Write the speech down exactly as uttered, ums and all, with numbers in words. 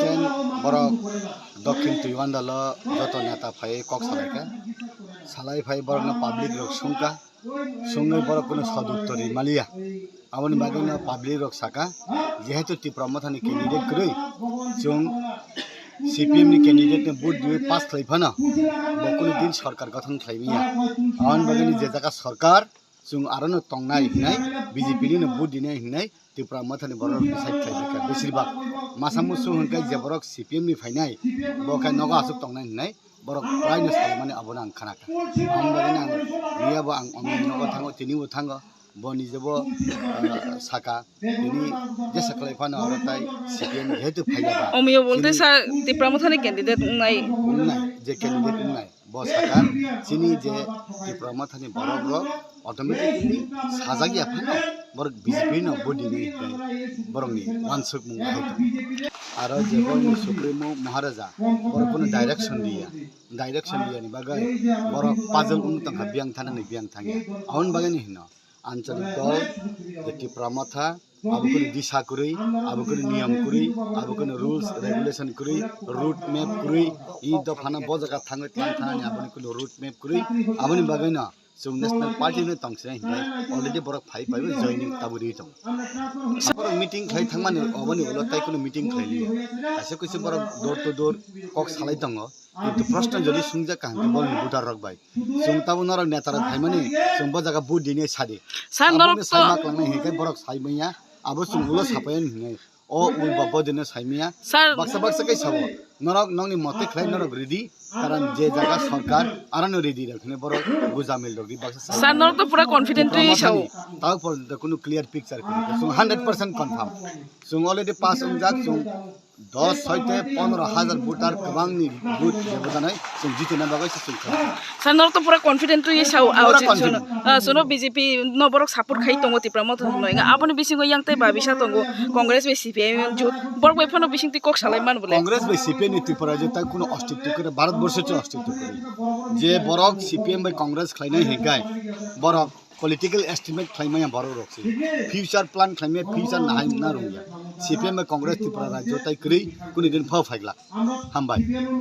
Chen borok Dokhin Twibandalo joto neta phai kok salaikha. Salai phai borokno public rok sungkha. Sungwi borok kunu soduttor rimaliya. Aboni bagwino public rok saka, jehetu Tipra Mothani candidate kwrwi, chwng C P M ni candidate no vote diwi pass khlai phano, bo kunu din sorkar gothon khlai manya. Aboni bagwino je jaga sorkar, chwng arono tongnai hinai, B J P ni no vote dinai hinai, Tipra Mothani borok decide khlai kha. Besir bak masa musu hwnkhe je borok C P M ni phainai, bo khe nogo aswk tongnai hinai, borok praino saimani abono ang khanakha. Aboni bagwino ang, miyabo ang omni nogo thango, tinibo thango, bo nijebo, ah, saka, tini jesa khlai phano aro tai C P M jehetu phaiya ba. Omiyo bolte chini sa Tipra Mothani candidate wngnai. Wngnai, je candidate wngnai, bo saka, chini je Tipra Mothani borok rok automatically sajak ya phano, borok B J P no vote dinai hinwi borokni wansukmung hai tong. Aro je borokni Supremo Maharaja, borok kunu direction diya. Direction diyani bagwi borok puzzle wng tongkha, biyang thanani biyang thangya. Aboni bagwino hino anchalik dol je Tipra Motha, abo kunu disa kwrwi, abo kunu niyom kwrwi, abo kunu rules regulation kwrwi, route map kwrwi, i dophano bo jaga thangwi tlang thanani aboni kunu route map kwrwi. Aboni bagwino chwng National Party no tong sinai hinkhe already borok phai phai joining tabuk ri tongo. Borok meeting khlai thangmani oboni ulo tai kunu meeting khlai liya. Kaisa kaisa borok door to door kok salai tongo. Kintu proshno jodi sungjak kaham khe borokni voter rok bai. Chwng tabuk norok neta rok phaimani chwng bo jaga vote dinai sadi. Sir, norok to mak langnai hinkhe borok sai manya abo chwng ulo sapai hinwi. O ul ba bodino saimaya. Sir. Baksa baksa kai sabo. Norok nongni mote khlai norok ready. Karan je jaga sorkar arano ready rok hine borok gujamil rok di baksa sa. Sir, norok to pura confident twi sao. Tao por da kunu clear picture kunu. Sung hundred percent confirm. Sung already pass wngjak sung dos soite pondro hajar voter kwbangni vote jebo janai sung jituna bagwi se sung kha. Sir, norok to pura confident twi sao. Pura confident. Sono, ah, sono B J P no borok support khai tongo Tipra Motha hwnwi. Aboni bisingo yang tei babisa tongo Congress bai C P I M jut. Borok bai phano bising twi kok salai man bole. Congress bai C P I M ni Tripura jut tai kuno ostitto kore, Bharat borsho se ostitto kore. Je borok C P M bai Congress khlainai hinkai borok political estimate khlaimaya borok rok se. Future plan khlaimaya future nahai na rungya. C P M bai Congress Tripura rajyo tai kwrwi kuni din phao phaiglak. Hambai.